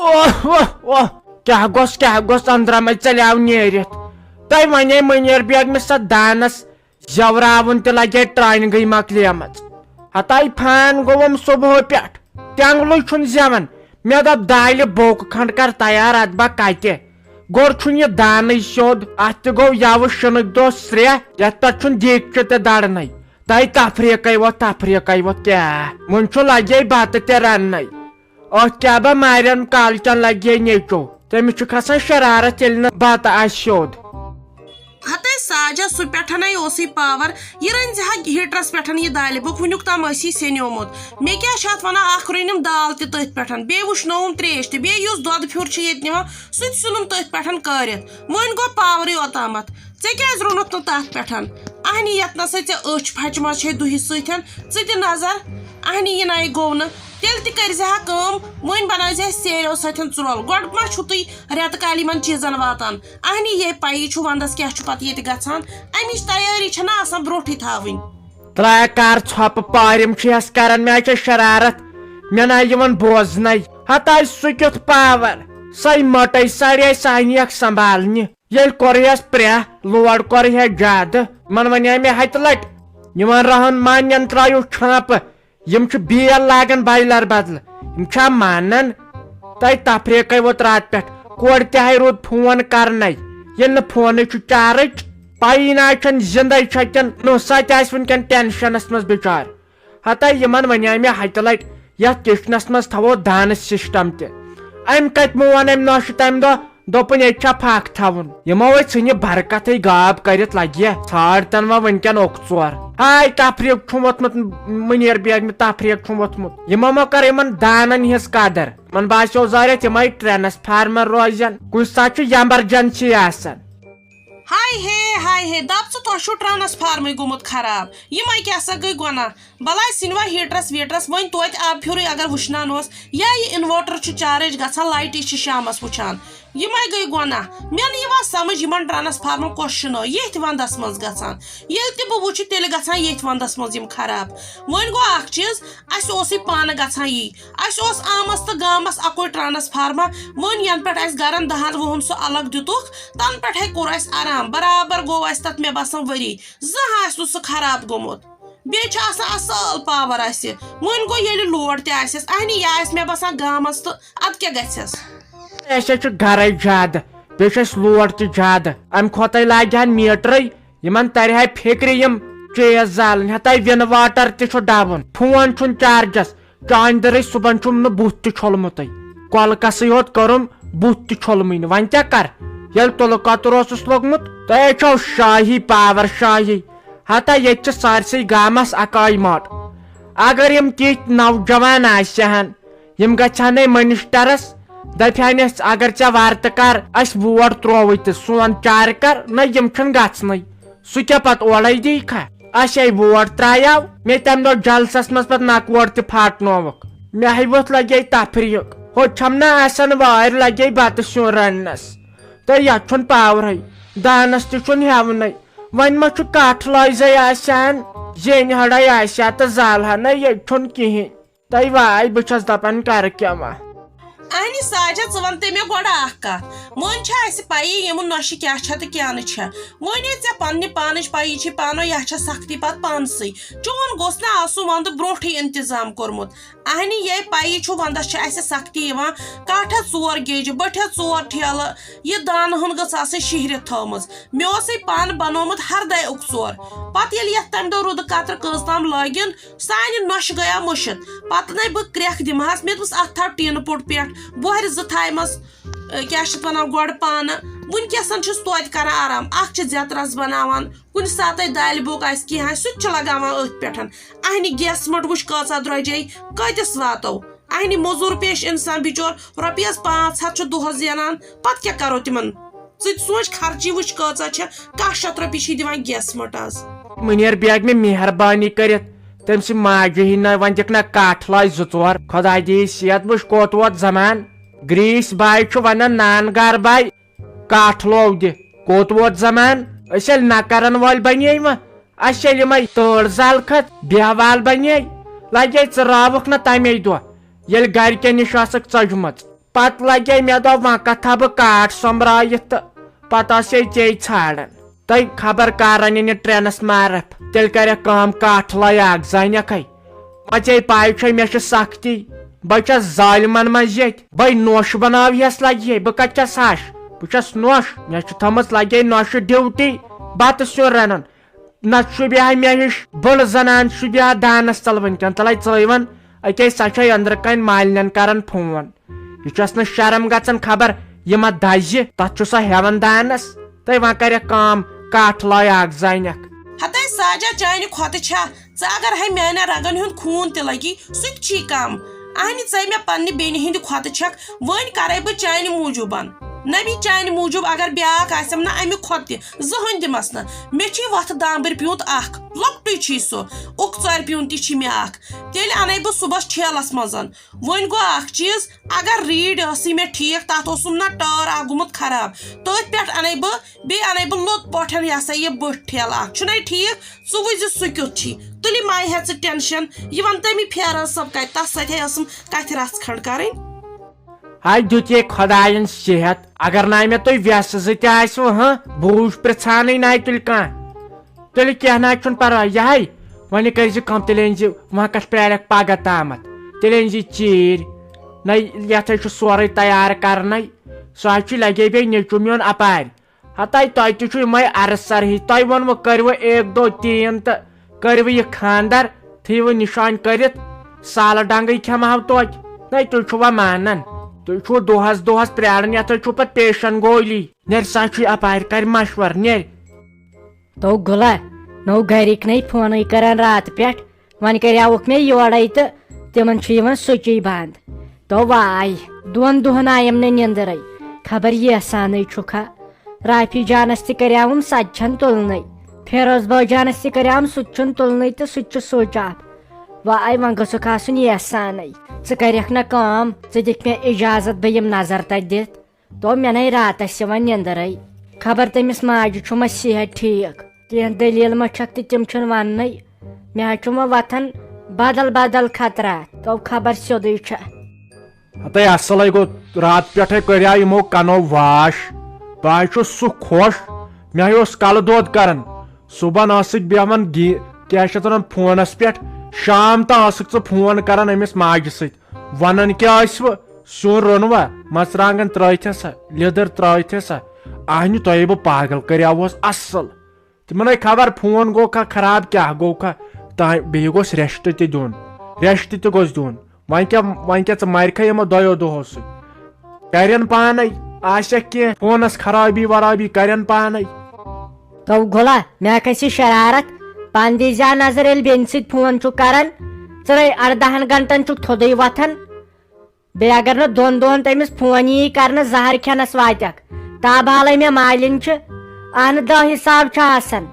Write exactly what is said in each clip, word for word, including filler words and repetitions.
اوہ، اوہ، اوہ، کیٛاہ گوٚژھ، کیٛاہ گوٚژھ أنٛدرمے ژلیو نیٖرِتھ؟ تۄہہِ ونے مُنیر بیگمہِ سا دانس زیوراوُن تہِ لگے ٹرٛانہِ گٔے مۄکلیمٕژ۔ ہتاے فین گوٚوُم صبحٲے پٮ۪ٹھ، تٮ۪نٛگلٕے چھُنہٕ زٮ۪وان۔ مےٚ دوٚپ دالہِ بوکہٕ کھنٛڈ کر تیار، اتھ بہ کتہِ؟ گوٚر چھُنہٕ یہِ دانٕے سیوٚد، اتھ تہِ گوٚو یوٕ شِنٕکۍ دۄہ سرٛیہ، یتھ پٮ۪ٹھ چھُنہٕ دیٖگچہِ تہِ دڑنٕے۔ تۄہہِ تفریٖقے ووت، تفریٖقے ووت کیٛاہ؟ وُنہِ چھُ لگے بتہٕ تہِ رننَے۔ ٲتھۍ کیٛاہ بہ مارٮ۪ن کالچن لگہِ ہے نیٚچو۔ تٔمِس چھُ کھسان شرارت ییٚلہِ نہٕ بتہٕ آسہِ سیوٚد۔ ہتے ساجا، سُہ پٮ۪ٹھَنَے اوسُے پاور۔ یہِ رٔنۍ زِ ہا ہیٖٹرَس پٮ۪ٹھ یہِ دالہِ بوٚک، وٕنیُک تام ٲسی سیٚنیومُت۔ مےٚ کیٛاہ چھِ اَتھ وَنان، اَکھ رٔنِم دال تہِ تٔتھۍ پٮ۪ٹھ، بیٚیہِ وٕشنووُم ترٛیش تہِ، بیٚیہِ یُس دۄدٕ پھیُر چھُ ییٚتہِ نِوان، سُہ تہِ سیوٚنُم تٔتھۍ پٮ۪ٹھ کٲرِتھ۔ وۄنۍ گوٚو پاورٕے اوتامَتھ۔ ژےٚ کیٛازِ روٚنُتھ نہٕ تَتھ پٮ۪ٹھ؟ اہنی، یَتھ نہ سا ژےٚ أچھ پھَچمَژ چھے دُہہِ سۭتۍ، ژٕ تہِ نظر۔ اہنی، یہِ نَے گوٚو نہٕ۔ تیٚلہِ تہِ کٔرۍ زِ ہا کٲم، وۄنۍ بَنٲے زِ اَسہِ سیریو سۭتۍ ژرٛول۔ گۄڈٕ ما چھُو تُہۍ رٮ۪تہٕ کالہِ یِمَن چیٖزَن واتان؟ اہنی، یے پَیی چھُ وَندَس کیٛاہ چھُ پَتہٕ ییٚتہِ گژھان۔ اَمِچ تیٲری چھَنہ آسان برونٛٹھٕے تھاوٕنۍ۔ ترٛایا کر ژھۄپہٕ، پارِم چھِ یَس کران، مےٚ چھےٚ شرارت، مےٚ نہ یِوان بوزنَے۔ ہتاے سُہ کیُتھ پاور، سۄے مٔٹے ساڑے سانیکھ سنبھالنہِ۔ ییٚلہِ کوٚرہَس پرٛاہ، لوڈ کوٚرہَس زیادٕ، یِمن وَنے مےٚ ہتہِ لٹہِ، یِمن رہن مانٮ۪ن ترٛٲیِو چھانپہٕ، یِم چھِ بیل لاگان بایلر بدلہٕ، یِم چھا مانان؟ تۄہہِ تفریٖقے ووت راتہٕ پٮ۪ٹھ، کورِ تہِ ہاے روٗد فون کرنے، ییٚلہِ نہٕ فونٕے چھُ چارٕج، پَیی نہ چھَنہٕ زِندَے چھا کِنہٕ نہٕ، سۄ تہِ آسہِ وٕنکٮ۪ن ٹینشنس منٛز بِچار۔ ہتا یِمن وَنے مےٚ ہتہِ لٹہِ، یتھ کچنس منٛز تھاوو دانہٕ سسٹم تہِ۔ أمۍ کتہِ مون أمۍ نۄشہِ تمہِ دۄہ، دوٚپُن ییٚتہِ چھا پھکھ تھاوُن۔ یِمو ہے ژھٕنہِ برکتٕے غاب کٔرِتھ، لگہِ ژھانٛڈ تن وۄنۍ وٕنکٮ۪ن اوٚک ژور۔ ہاے تفریٖق چھُم ووٚتھمُت، مُنیر بیگمہِ تفریٖق چھُم ووٚتھمُت۔ یِمو ما کٔر یِمن دانن ہٕنٛز قدر؟ یِمن باسیو ظٲہرتھ یِمے ٹرانسفارمر روزن، کُنہِ ساتہٕ چھُ ایمرجنسی آسان۔ ہاے ہے، ہاے ہے، دپ ژٕ، تۄہہِ چھُو ٹرانسفارمٕے گوٚمُت خراب۔ یِمے کیٛاہ سا گٔے گۄناہ؟ بلاے ژھٕنوا ہیٹرس ویٹرس، وۄنۍ توتہِ آب پھیُرٕے اگر وٕشنان اوس، یا یہِ انوٲٹر چھُ چارج گژھان، لایٹٕے چھِ شامس وٕچھان۔ یِمے گٔے گۄناہ۔ مےٚ نہٕ یِوان سمجھ یِمن ٹرانسفارمن کۄس چھِ نٲو ییٚتھۍ ونٛدس منٛز گژھان۔ ییٚلہِ تہِ بہٕ وٕچھِ، تیٚلہِ گژھان ییٚتھۍ ونٛدس منٛز یِم خراب۔ وۄنۍ گوٚو اکھ چیٖز، اسہِ اوسُے پانہٕ گژھان یی۔ اسہِ اوس آمس تہٕ گامس اکوے ٹرانسفارمر، وۄنۍ ینہٕ پٮ۪ٹھ اسہِ گرن دہن وُہن سُہ الگ دِتُکھ، تنہٕ پٮ۪ٹھے کوٚر اسہِ آرام۔ برابر گوٚو اسہِ تتھ، مےٚ باسان، ؤری۔ زانٛہہ آسہِ نہٕ سُہ خراب گوٚمُت۔ بیٚیہِ چھُ آسان اصٕل پاور اسہِ۔ وۄنۍ گوٚو ییٚلہِ لوڈ تہِ آسٮ۪س، اہنی، یہِ آسہِ مےٚ باسان گامس، تہٕ ادٕ کیٛاہ گژھٮ۪س؟ اسہِ حظ چھُ گرے زیادٕ، بیٚیہِ چھُ اسہِ لوڈ تہِ زیادٕ۔ امہِ کھۄتہٕ لاگہِ ہن میٖٹرٕے، یِمن ترِ ہا فِکرِ یِم چیٖز زالٕنۍ۔ ہتاے وِن واٹر تہِ چھُ ڈبُن، فون چھُنہٕ چارجس، چانہِ دٔرٕے صُبحن چھُم نہٕ بُتھ تہِ چھوٚلمُتٕے، کۄلکسٕے یوت کوٚرُم، بُتھ تہِ چھوٚلمٕے نہٕ۔ وۄنۍ کیٛاہ کر، ییٚلہِ تُلہٕ کۄتُر اوسُس لوٚگمُت؟ تۄہہِ ہے چھو شاہی پاور شاہی۔ ہتا ییٚتہِ چھِ سارسٕے گامس اکاے مٹ۔ اگر یِم تِتھۍ نوجوان آسہِ ہن، یِم گژھِ ہن ہے منسٹرس، دپہِ ہن اَسہِ، اگر ژےٚ ورتہٕ کر اَسہِ ووٹ ترووُے تہٕ سون چارٕ کر، نہ یِم چھِنہٕ گژھنٕے۔ سُہ کیٛاہ پتہٕ اورے دی کھا؟ اَسہِ ہے ووٹ ترٛایاو، مےٚ تَمہِ دۄہ جلسس منٛز پتہٕ نکوٹ تہِ پھاٹنووُکھ۔ مےٚ ہے ووٚتھ لگے تفریٖق۔ ہُتہِ چھَم نہ آسان وارِ لگے بتہٕ سیُن رننس۔ تہٕ یتھ چھُنہٕ پاورے، دانس تہِ چھُنہٕ ہٮ۪ونَے۔ وۄنۍ ما چھُ کٹھ لٲزے آسہِ ہن، زینہِ ہڑے آسہِ ہا تہٕ زالہٕ ہا نہ، ییٚتہِ چھُنہٕ کِہیٖنۍ۔ تہٕ واے، بہٕ چھَس دپان کرٕ کیٛاہ وۄنۍ؟ اہنہِ ساجا، ژٕ وَن تہٕ مےٚ گۄڈٕ اکھ کتھ۔ وۄنۍ چھا اَسہِ پَیی یِمن نۄشہِ کیٛاہ چھےٚ تہٕ کیٛاہ نہٕ چھےٚ؟ وۄنۍ ییٚلہِ ژےٚ پننہِ پانٕچ پَیی چھِ، پانو یا چھےٚ سختی پتہٕ پانسٕے۔ چون گوٚژھ نہ آسُن وَندٕ برونٹھٕے انتظام کوٚرمُت؟ اہنی، یے پَیی چھُ، وَندَس چھِ اَسہِ سختی یِوان۔ کاٹھَس ژور گیجہِ، بٔٹھِس ژور ٹھیلہٕ، یہِ دانہٕ ہٕن گٔژھ آسٕنۍ شِہرِتھ تھٲومٕژ۔ مےٚ اوسُے پانہٕ بنوومُت ہر دَے اُکژور۔ پَتہٕ ییٚلہِ یَتھ تَمہِ دۄہ رُدٕ قطرٕ کٔژ تام لٲگِن، سانہِ نۄشہِ گٔیاو مٔشِتھ۔ پَتہٕ نَے بہٕ کرٛٮ۪کھ دِمہٕ ہَس، مےٚ دوٚپُس، اَتھ تھاو ٹیٖنہٕ پوٚٹ پٮ۪ٹھ، بۄہرِ زٕ تھایمَس، اَ، کیٛاہ چھِ اَتھ وَنان، گۄڈٕ پانہٕ۔ وٕنکیٚسَن چھُس توتہِ کَران آرام۔ اَکھ چھِ زیتہٕ رَس بناوان، کُنہِ ساتَے دالہِ بوٚک آسہِ کینٛہہ آسہِ، سُہ تہِ چھِ لگاوان أتھۍ پٮ۪ٹھ۔ اہنہِ گیسہٕ مٔٹ وٕچھ کۭژاہ درٛۄجے، کۭتِس واتو؟ اہنہِ موٚزوٗر پیش اِنسان بِچور رۄپیَس پانٛژھ ہَتھ چھُ دۄہَس زینان، پَتہٕ کیٛاہ کَرو تِمَن؟ ژٕ تہِ سونٛچ، خرچی وٕچھ کۭژاہ چھےٚ، کاہ شیٚتھ رۄپیہِ چھِ دِوان گیسہٕ مٔٹ آز۔ مُنیر بیگ، مےٚ مہربٲنی کٔرِتھ تٔمۍ سٕنٛدِ ماجہِ ہِنٛدۍ ناوِ وۄنۍ دِکھ نہ کَٹھ لٲج زٕ ژور۔ خۄداے دِیِو صحت، وٕچھ کوٚت ووت زمان۔ گرٛیٖسۍ باے چھُ وَنان نان گار باے، کٹھ لوو دِ، کوٚت ووت زمان؟ أسۍ ییٚلہِ نہ کرن وٲلۍ بنے وۄنۍ، اَسہِ ییٚلہِ یِمے تٲر زالکھت بیہوال بنے، لگے ژٕ راوکھ نہ تَمے دۄہ، ییٚلہِ گرِکٮ۪ن نِش ٲسٕکھ ژٔجمٕژ۔ پتہٕ لگے مےٚ دوٚپ، وۄنۍ کتھ تھاوٕ بہٕ کاٹھ سۄمبرٲیِتھ تہٕ پتہٕ آسے ژے ژھانڈان۔ تہٕ خبر کر رنن یہِ ٹرینس مارف، تیٚلہِ کرٮ۪کھ کٲم، کاٹھ لایہِ اکھ زنٮ۪کھے۔ وۄنۍ ژے پاے چھے مےٚ چھِ سختی، بہٕ چھس ظالمن منٛز ییٚتہِ، بے نوش بناو ہٮ۪س لگہِ ہے، بہٕ کتہِ چھس ہش؟ بہٕ چھس نوش، مےٚ چھِ تھٲمٕژ لگے نوشہِ ڈیوٹی، بتہٕ سیُن رنان۔ نتہٕ شوٗبہِ ہا مےٚ ہِش بٔڑ زنان شوٗبہِ ہا دانس تل وٕنکٮ۪ن، تلے ژٲے ون، أکے سۄ چھے أنٛدرٕ کنۍ مالِنٮ۪ن کران فون۔ یہِ چھس نہٕ شرم گژھان خبر یہِ ما دزِ، تتھ چھُ سۄ ہٮ۪وان دانس۔ تہٕ وۄنۍ کرٮ۪کھ کٲم، کاٹھ لایہِ اکھ زنٮ۪کھ۔ ہتے ساجا، چانہِ کھۄتہٕ چھا؟ ژٕ اگر ہے میانٮ۪ن رگن ہُنٛد خوٗن تہِ لگی، سُہ تہِ چھی کم۔ اہنہِ، ژے مےٚ پننہِ بیٚنہِ ہٕنٛدِ کھۄتہٕ چھکھ، وۄنۍ کرے بہٕ چانہِ موٗجوٗبن۔ نبی، چانہِ موٗجوٗب اگر بیاکھ آسٮ۪م نہ امہِ کھۄتہٕ تہِ، زٕہٕنۍ دِمس نہٕ۔ مےٚ چھی وۄتھٕ دامبٕرۍ پیوٗنت اکھ، لۄکٹُے چھی سُہ، اُک ژورِ پیوٗنتی چھی مےٚ اکھ۔ تیٚلہِ انے بہٕ صُبحس ٹھیلس منٛز۔ وۄنۍ گوٚو اکھ چیٖز، اگر ریٖڈ ٲسٕے مےٚ ٹھیٖک، تتھ اوسُم نہ ٹٲر اکھ گوٚمُت خراب، تٔتھۍ پٮ۪ٹھ انے بہٕ، بیٚیہِ انے بہٕ لوٚت پٲٹھۍ، یہِ ہسا یہِ بٔٹھ ٹھیلہٕ اکھ۔ چھُنَے ٹھیٖک؟ ژٕ وٕچھ زِ سُہ کیُتھ چھی۔ تُلہِ مہ ہےٚ ژٕ ٹینشن۔ یہِ وَن تٔمی پھیران صٲب کَتہِ، تَس سۭتۍ ہے ٲسٕم کَتھِ رَژھ کھنٛڈ کَرٕنۍ۔ ہاے دیُت یے خۄدایَن صحت، اگر نہ مےٚ تُہۍ وٮ۪سہٕ زٕ تہِ آسِوٕ، ہہ، بوٗج پرٛژھانٕے نہ تُلہِ کانٛہہ۔ تیٚلہِ کینٛہہ نہ چھُنہٕ پَرواے، یہِ ہاے وۄنۍ کٔرۍ زِ کٲم، تیٚلہِ أنۍ زِ وۄنۍ کَتھ پرٛارٮ۪کھ پَگاہ تامَتھ، تیٚلہِ أنۍ زِ ژیٖرۍ۔ نہ یَتھ ہے چھُ سورُے تیار کَرنَے، سُہ حظ چھُ لَگے بیٚیہِ نیٚچوٗ میون اَپارِ۔ ہتاے تۄہہِ تہِ چھُ یِمے عرض سر ہی۔ تۄہہِ ووٚنوٕ کٔرِوٕ ایک دو تین تہٕ کٔرِوٕ یہِ خاندر، تھٲیِوٕ نِشان کٔرِتھ، سالہٕ ڈنگٕے کھٮ۪مہٕ ہاو توتہِ۔ نَے تُہۍ چھِوا مانان؟ تُہۍ چھِو دۄہس دۄہس پرٛاران، یتھ حظ چھُو پتہٕ پیشن گولی۔ نیر سا چھُے اپارِ، کرِ مشور، نیر۔ تو گُلا، نو گرِکۍ نے فونٕے کران راتہٕ پٮ۪ٹھ۔ وۄنۍ کریاوُکھ مےٚ یورے تہٕ تِمن چھُ یِوان سُچی بنٛد۔ تو واے، دۄن دۄہن آیم نہٕ نیندرے۔ خبر ییسانے چھُکھا۔ رافی جانس تہِ کریاوُم، سۄ تہِ چھَنہٕ تُلنٕے۔ فیروز بٲے جانس تہِ کریاوُم، سُہ تہِ چھُنہٕ تُلنٕے تہٕ سُہ تہِ چھُ سُچ آف۔ واے، وۄنۍ گوٚژھُکھ آسُن ییسانے۔ ژٕ کریکھ نہ کٲم، ژٕ دِکھ مےٚ اجازت بہٕ یِم نظر تتہِ دِتھ۔ تو مےٚ نے راتس یِوان نیندرے۔ خبر تٔمِس ماجہِ چھُ ما صحت ٹھیٖک، کینٛہہ دٔلیٖل ما چھکھ تہٕ تِم چھِنہٕ وننٕے۔ مےٚ حظ چھُ وۄنۍ وۄتھان بدل بدل خطرات، تو خبر سیوٚدُے چھا۔ ہتے اصلے گوٚو، رات پٮ۪ٹھے کریاو یِمو کنو واش۔ بہٕ حظ چھُس سُہ خۄش، مےٚ ہے اوس کلہٕ دود کران۔ صُبحن ٲسٕکھ بیٚہوان گی-، کیٛاہ چھِ اتھ ونان، فونس پٮ۪ٹھ، شام تام ٲسٕکھ ژٕ فون کران أمِس ماجہِ سۭتۍ۔ ونان کیٛاہ ٲسوٕ؟ سیُن روٚنوا؟ مرژٕوانٛگن ترٲوتھے سا، لیٚدٕر ترٲوتھے سا۔ اہنہِ تۄہے بہٕ پاگل کریاوہس اصل۔ تِمن ہے خبر فون گوٚو کھا خراب، کیٛاہ گوٚو کھا۔ تام بیٚیہِ گوٚژھ rest تہِ دیُن، rest تہِ گوٚژھ دیُن۔ وۄنۍ کیٛاہ، وۄنۍ کیٛاہ ژٕ مرکھے یِمو دۄیو دۄہو سۭتۍ؟ کرن پانے، آسٮ۪کھ کینٛہہ فونس خرابی ورابی، کرن پانے۔ تو گُلا، مےٚ کھسہِ شرارت۔ پانہٕ دیٖزِ ہا نظر، ییٚلہِ بیٚنہِ سۭتۍ فون چھُکھ کران، ژٕ نے اردہن گنٹن چھُکھ تھوٚدُے وۄتھان۔ بیٚیہِ اگر نہٕ دۄن دۄہن تٔمِس فون یی کرنہٕ، زہر کھٮ۪نس واتٮ۪کھ۔ تاب حالے مےٚ مالِنۍ چھِ، اہنہٕ دہ حساب چھُ آسان،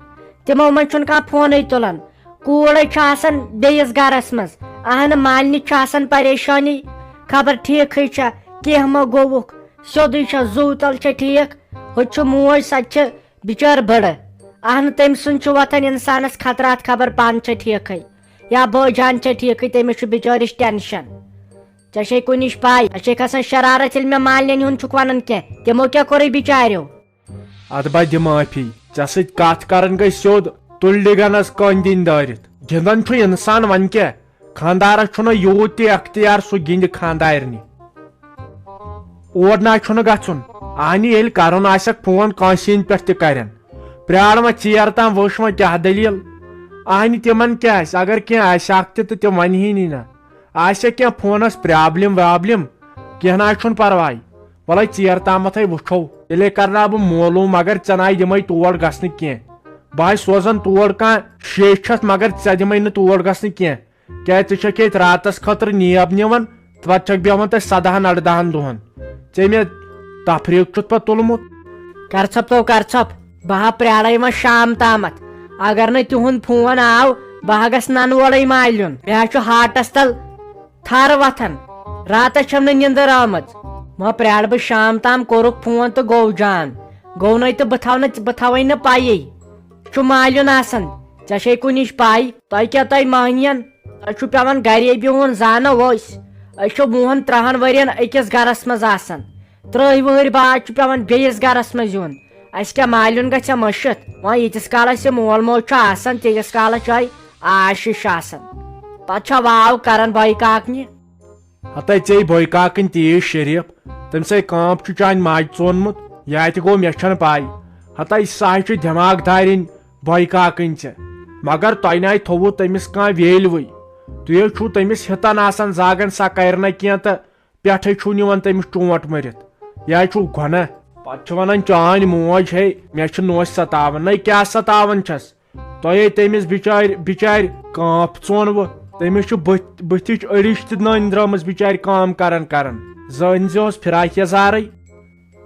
تِمو منٛز چھُنہٕ کانٛہہ فونٕے تُلان۔ کوٗر ہے چھِ آسان بیٚیِس گرس منٛز، اہنہٕ مالنہِ چھُ آسان پریشٲنی، خبر ٹھیٖکھٕے چھا، کینٛہہ ما گوٚوُکھ، سیوٚدُے چھا، زُو تل چھا ٹھیٖک؟ ہُتہِ چھُ موج، سۄ تہِ چھِ بِچٲر بٕڑٕ۔ اہنہٕ تٔمۍ سُنٛد چھُ وۄتھان انسانس خطرات، خبر پانہٕ چھا ٹھیٖکھٕے یا بٲے جان چھا ٹھیٖکھٕے، تٔمِس چھُ بِچٲرِس ٹینشن۔ ژےٚ چھے کُنِچ پاے، ژےٚ چھے کھسان شرارت، ییٚلہِ مےٚ مالنٮ۪ن ہُنٛد چھُکھ ونان کینٛہہ، تِمو کیٛاہ کوٚرُے بِچاریو؟ ادٕ بہٕ دِمہٕ معٲفی، ژےٚ سۭتۍ کتھ کرٕنۍ گٔے سیوٚد، تُلۍ ڈِگنس کٔنۍ دِنۍ دٲرِتھ۔ گِنٛدان چھُ انسان، وۄنۍ کیٛاہ؟ خانٛدارس چھُنہٕ یوٗت تہِ اختیار سُہ گِنٛدِ خانٛدارنہِ۔ اور نہ چھُنہٕ گژھُن۔ اہنہِ ییٚلہِ کرُن آسٮ۪کھ فون، کٲنٛسہِ ہٕنٛدۍ پٮ۪ٹھ تہِ کرن۔ پرٛار وۄنۍ ژیر تام، وٕچھ وۄنۍ کیٛاہ دٔلیٖل۔ اہنہِ تِمن کیٛاہ آسہِ، اگر کینٛہہ آسہِ ہکھ تہِ تہٕ تِم ونہِ ہی نہٕ۔ آسہِ کینٛہہ فونس پرابلم وابلم، کینٛہہ نہ حظ چھُنہٕ پرواے۔ وَلَے ژیر تامَتھَے وٕچھو، تیٚلے کرناو بہٕ معلوٗم، مگر ژےٚ نَے دِمَے تور گژھنہٕ کینٛہہ۔ بہٕ ہَے سوزَن تور کانٛہہ شیٚچھ ہَتھ، مگر ژےٚ دِمَے نہٕ تور گژھنہٕ کینٛہہ۔ کیٛازِ ژٕ چھَکھ ییٚتہِ راتَس خٲطرٕ نیب نِوان، تہٕ پَتہٕ چھَکھ بیٚہوان تَتہِ سَداہَن اَرداہَن دۄہَن۔ ژےٚ مےٚ تفریٖق چھُتھ پَتہٕ تُلمُت۔ کر ژھۄپ تو کر ژھۄپ، بہٕ ہا پرٛارَے وۄنۍ شام تامَتھ۔ اگر نہٕ تِہُنٛد فون آو، بہٕ ہا گژھٕ نَنہٕ وورَے مالیُن۔ مےٚ ہا چھُ ہاٹَس تَل تھر وۄتھان، راتس چھم نہٕ نِندٕر آمٕژ۔ وۄنۍ پرٛارٕ بہٕ شام تام، کوٚرُکھ فون تہٕ گوٚو جان۔ گوٚو نے تہٕ بہٕ تھاو نہٕ، بہٕ تھاوے نہٕ پَیی۔ چھُ مالیُن آسان، ژےٚ چھے کُنِچ پَے؟ تۄہہِ کیٛاہ، تۄہہِ مٔہنِین؟ تۄہہِ چھُ پٮ۪وان گرے بِہُن، زانو أسۍ۔ أسۍ چھِ وُہن ترٛہن ؤرین أکِس گرس منٛز آسان۔ ترٛہہِ وٕہٕرۍ بعد چھُ پٮ۪وان بیٚیِس گرس منٛز یُن۔ اَسہِ کیٛاہ مالیُن گژھِ مٔشِتھ؟ وۄنۍ ییٖتِس کالس یہِ مول موج چھُ آسان، تیٖتِس کالس چھُ آے آش ہِش آسان۔ پتہٕ چھا واو کران بٲے کاکنہِ؟ ہتے ژے بٲے کاکٕنۍ تیٖژ شریٖف، تٔمۍ سٕے کانٛپ چھُ چانہِ ماجہِ ژونمُت، یا تہِ گوٚو مےٚ چھَنہٕ پَے۔ ہتے سۄ ہَے چھُ دٮ۪ماغ دارِنۍ بٲے کاکٕنۍ ژےٚ، مگر تۄہہِ نَے تھوٚوُ تٔمِس کانٛہہ ویلوٕے۔ تُہۍ حظ چھُو تٔمِس ہِتَن آسان زاگَن سۄ کَرِ نہ کینٛہہ تہٕ پٮ۪ٹھَے چھُو نِوان تٔمِس چونٛٹھ مٔرِتھ۔ یہِ حظ چھُو گۄناہ۔ پَتہٕ چھِ وَنان چانۍ موج ہے مےٚ چھِ نوٚش ستاوان۔ نَے کیٛاہ ستاوان چھَس؟ تۄہے تٔمِس بِچارِ، بِچارِ کانٛپ ژونوٕ۔ تٔمِس چھُ بٕتھ-، بٕتھِچ أڑِج تہِ نٔنۍ درٛامٕژ بِچارِ کٲم کران کران۔ زٲنۍ زِ اوس فراق یزارٕے۔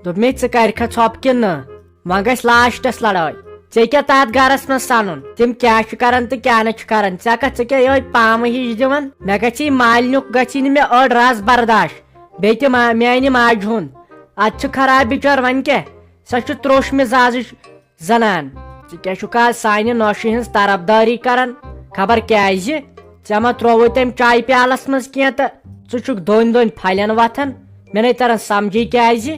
دوٚپمَے، ژٕ کَرِکھا ژھۄپہٕ کِنہٕ نہٕ؟ وۄنۍ گژھِ لاسٹَس لڑٲے۔ ژےٚ کیٛاہ تَتھ گرَس منٛز سَنُن؟ تِم کیٛاہ چھِ کران تہٕ کیٛاہ نہٕ چھِ کران؟ ژےٚ کَتھ، ژٕ کیٛاہ یِہوٚے پامہٕ ہِش دِوان؟ مےٚ گژھِ یہِ مالِنیُک، گژھِ نہٕ مےٚ أڑ رَس برداش۔ بیٚیہِ تہِ ما-، میٛانہِ ماجہِ ہُنٛد۔ اَتھ چھِ خراب بِچٲر، وۄنۍ کیٛاہ؟ سۄ چھِ تروٚش مِزازٕچ زنان۔ ژٕ کیٛاہ چھُکھ آز سانہِ نۄشہِ ہٕنٛز طرفدٲری کران؟ خبر کیٛازِ؟ ژےٚ ما ترووُے تٔمۍ چایہِ پیالس منٛز کینٛہہ تہٕ ژٕ چھُکھ دۄن دۄن پھلٮ۪ن وۄتھان؟ مےٚ نَے تران سمجھے کیٛازِ؟